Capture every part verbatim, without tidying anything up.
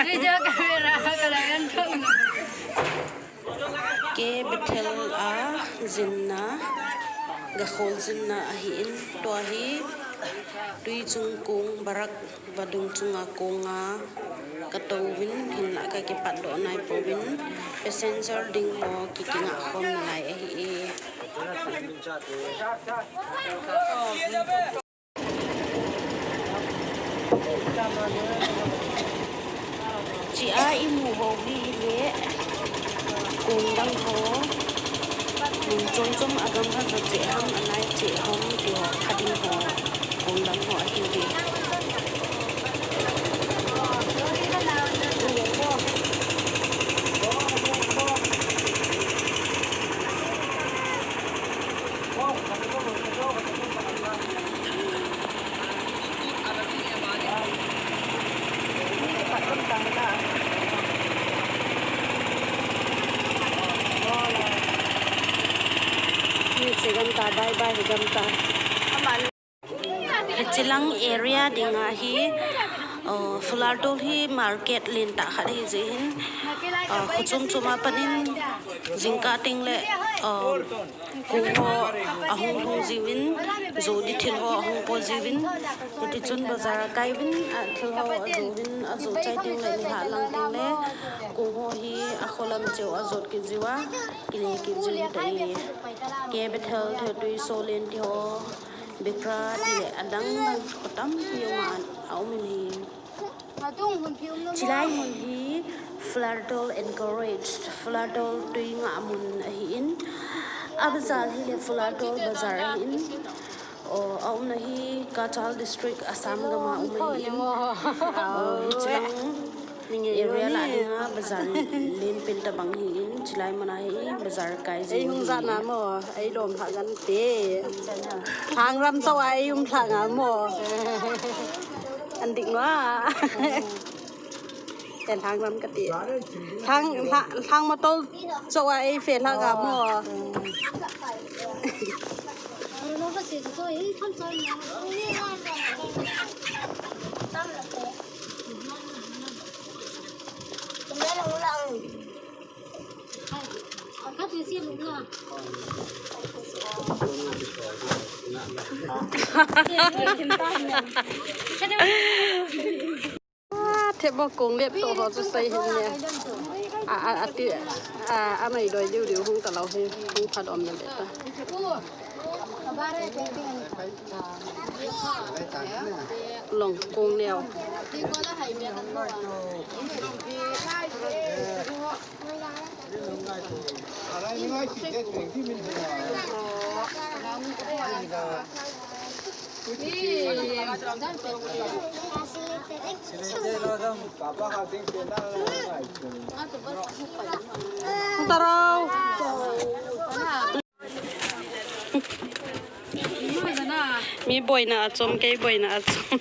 Video camera kalayan kong. Ke Bethel a jinna, gakhol jinna ahin, tua hi Tuichung kong, Barak vadung chunga konga katouvin, hinla kakipatdoh naipouvin, passenger ding ho kikingah khom nalai ahi e. Chia imu ho hi le, kong dang ho, mun chom chom a gamla jot cheh ham, anai cheh ham, ti ho, kha ding ho, kong dang ho ahi e. Hiche gam ta, bye bye, hi gam ta. Hiche lang area dinga hi, uh, Phulartol hi market lentah khat ahi jeh hin, uh, kho chom chom a panin jingkah teng le, uh, kong ho ahung lhung jiuvin, jo di thil ho ahung po jiuvin, hiti chun bazar akai uvin, a thil ho ajo uvin, ajo chai teng le nilhah lang teng le, kong ho hi akholam cheh u ajot kit jiuva, kile kit jiu ahitai. Ke Bethel, Thetui, Solen ti ho, Bekra ti le adang dang kho tampi um a, aum in ahi. Chilai mun hi Phulartol Anchorage, Phulartol tui ngah mun ahin, abazar hi le Phulartol bazar ahin, o, aumna hi Cachar District, Assam gam a um ahin, o, hiche lang area lah dinga bazar lenpen tabang ahin, chilai mun a hi bazar kai jing ahi. Ei hung jana mo, ei lom lha gante. Lhangram chauva ei um lha nga mo. An dik nga. Ten Lhangram kati. Lhang, Lhang, Lhang matol chauva ei fe lha nga mo. Ah, thepbok kong lep toh ho chu sei hin ne. A, a, ati, a, amei doi diu diu hung talou hi, hung phat um na le ta. Long kong leo. Tarau. Mi boina achom, kei boina achom.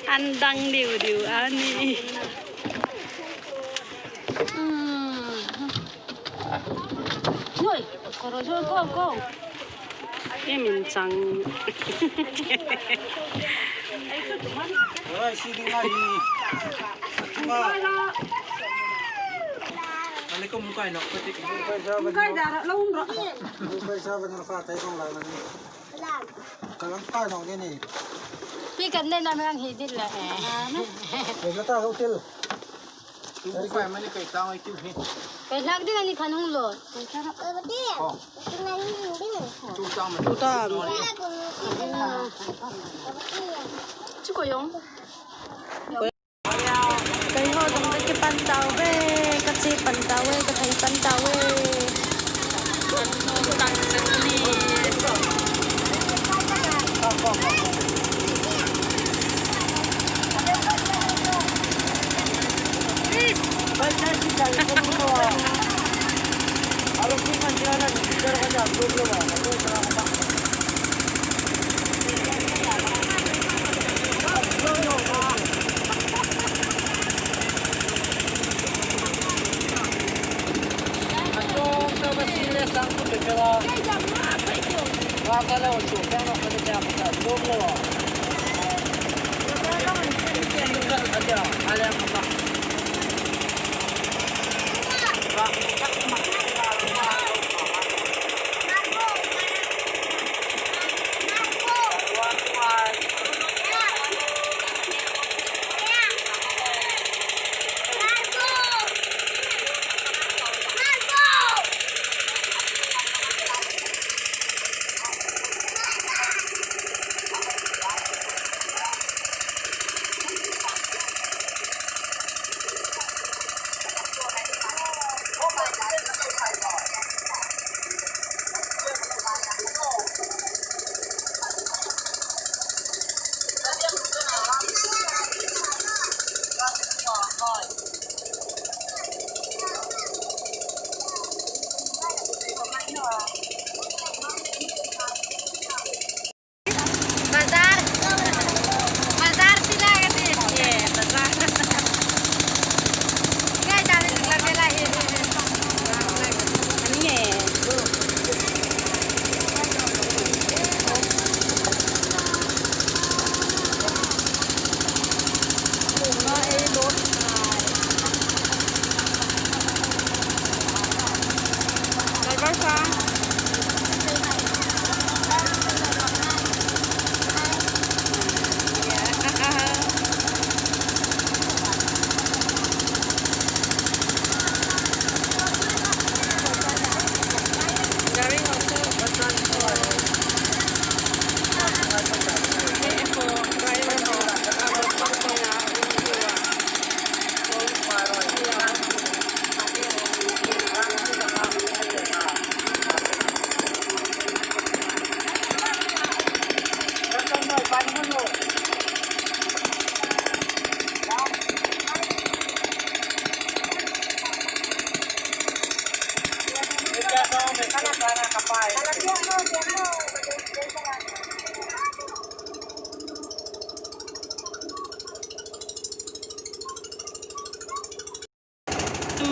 An dang diu diu ani. Hmm. Noi, koro jo ko ko. Ke min chang. Oi, si ding ai. Tunga. Ale ko mukai no, ko ti. Mukai dara lo um ro. Mukai sa ban ro fa tai kong la na ni. Ka lang kai no ni ni. Pi kan ne na mang hi dit la. Ko ta hotel. Kai lhak ding ani khan hung lo. Tu tam. Tu tam. Chu ko jong. Kei ho jong ka kipan tauve, ka che pan tauve, ka thei pan tauve. Bazar. Bazar sila kati. Ye, bazar. Ngai jale la bela ye. Ani ye.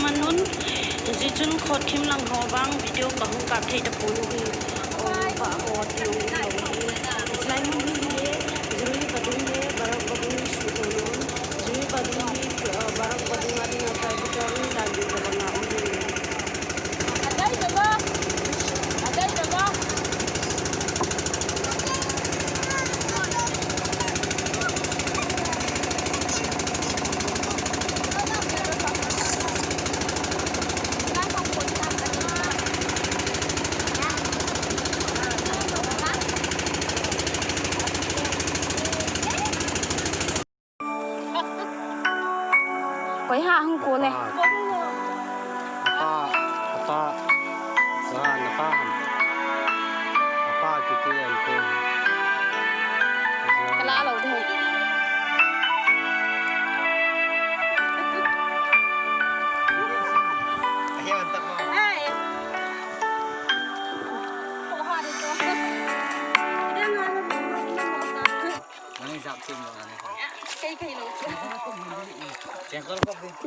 Manun, hijeh chun khotkhim lang ho vang video kahung kap thei tapon ahi. Ong pa ho ti ong ti ong hi. Hilai mun hi hi, Juri vadung hi, Barak vadung hi suh thei un. Juri vadung hi, uh, Barak vadung a dinga tributary dan ding tabang a um hi. Koi ha hung ko le. Apa, apa, apa, apa kiti an ko. Kala lo de.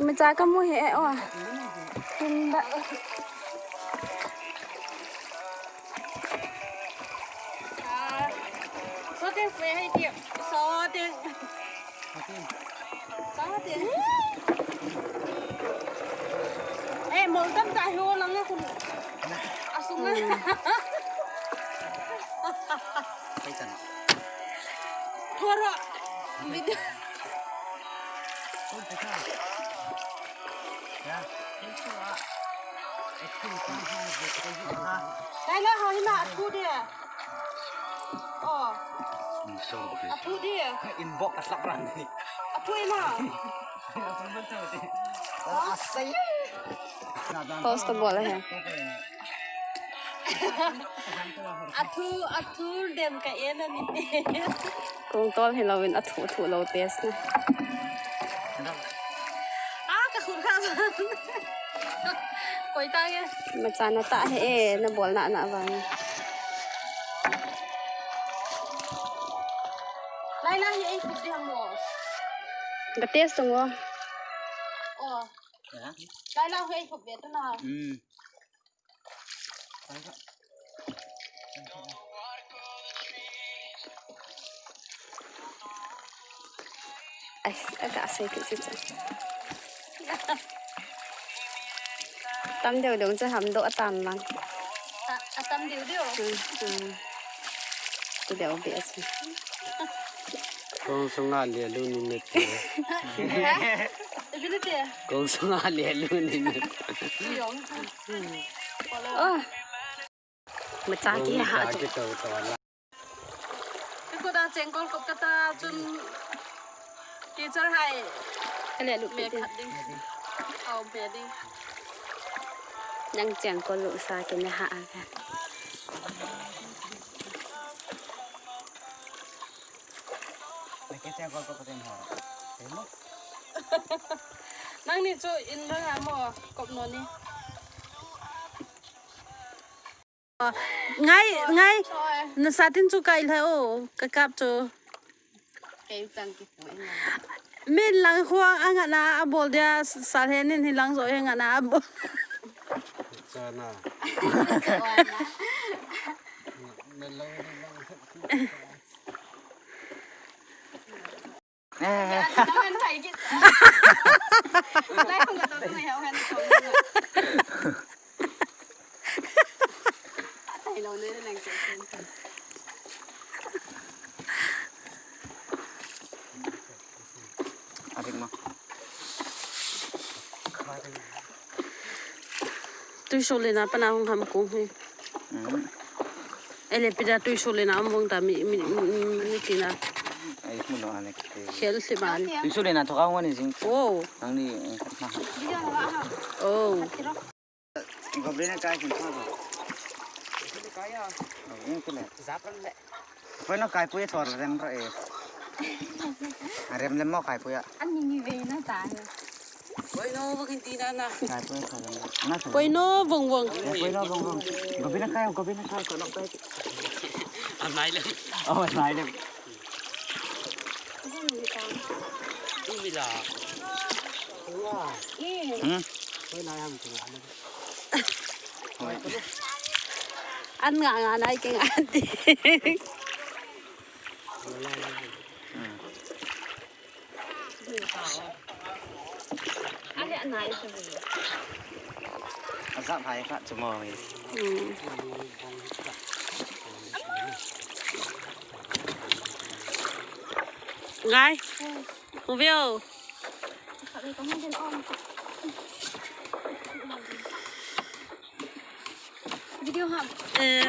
Imacha kamu hi e o. Hinda. Sote fue hai ti. Sote. Sote. Eh, mol tam ta ho lang na kun. Asung na. Thora. Video. Laila, ho hina athu de. Oh. Athu de. Inbox asak ran ni. Athu ima. Asai. Post to bol hai. Athu, athu dem ka ena ni. Kong tol hi louvin athu, athu lou test na. Ah, ka khut kha. Koi ta nge. Macha na ta he e, na bol na na vang. Laila hi ei khut di ham mo. Ka test ngo. Oh. Laila hi ei khut be tu na. Hmm. Ai, a ka sei ti si chu. Tam deu deu chu ham doh atan lang. A, a tam deu deu. Hmm, hmm. Tu deu be asi. Kong sunga le lu ni met. Te bi lu te. Kong sunga le lu ni met. Yong. Oh. Macha ki ha chu. Kikuda chengkol kop kata chun teacher hai. Kale lu me khat ding. Au me ding. Nang chengkol lu sa kine ha a ka. Nang ni chu in rang a mo kop no ni. Ngai, ngai. Nasa tin chu kai la o, ka kap chu. Kei chang ki pu en. Min lang khuang anga na a bol dia sa he nin hi lang zo he nga na a bol. Chana. Adik ma. Tui so le na pana hung ham kong hi. Hmm. Ele pida tui so le na am vong ta mi, mi, mi, mi tina. Ai, mu no ane kite. Khel si ban. Tui so le na thoka ngani jing. Oh. Nang ni, eh, na. Oh. Goblin kai kin tho. Kai ya. Oh, in kile. Zap ran le. Poi no kai poi thor rem ra e. Rem le mo kai poi ya. Ani ni ve na ta. Poi no vong hin ti na na. Kai poi thor rem. Na so. Poi no vong vong. Eh, poi no vong vong. Gobi na kai, gobi na kai, ko no kai. Am nai le. Oh, nai le. Tu mi la. Hmm? Poi na ham tu na. An nga nga nai ke nga ti. Aja phai khat chu mo. Ngai. Hu veo. Video ham. Eh.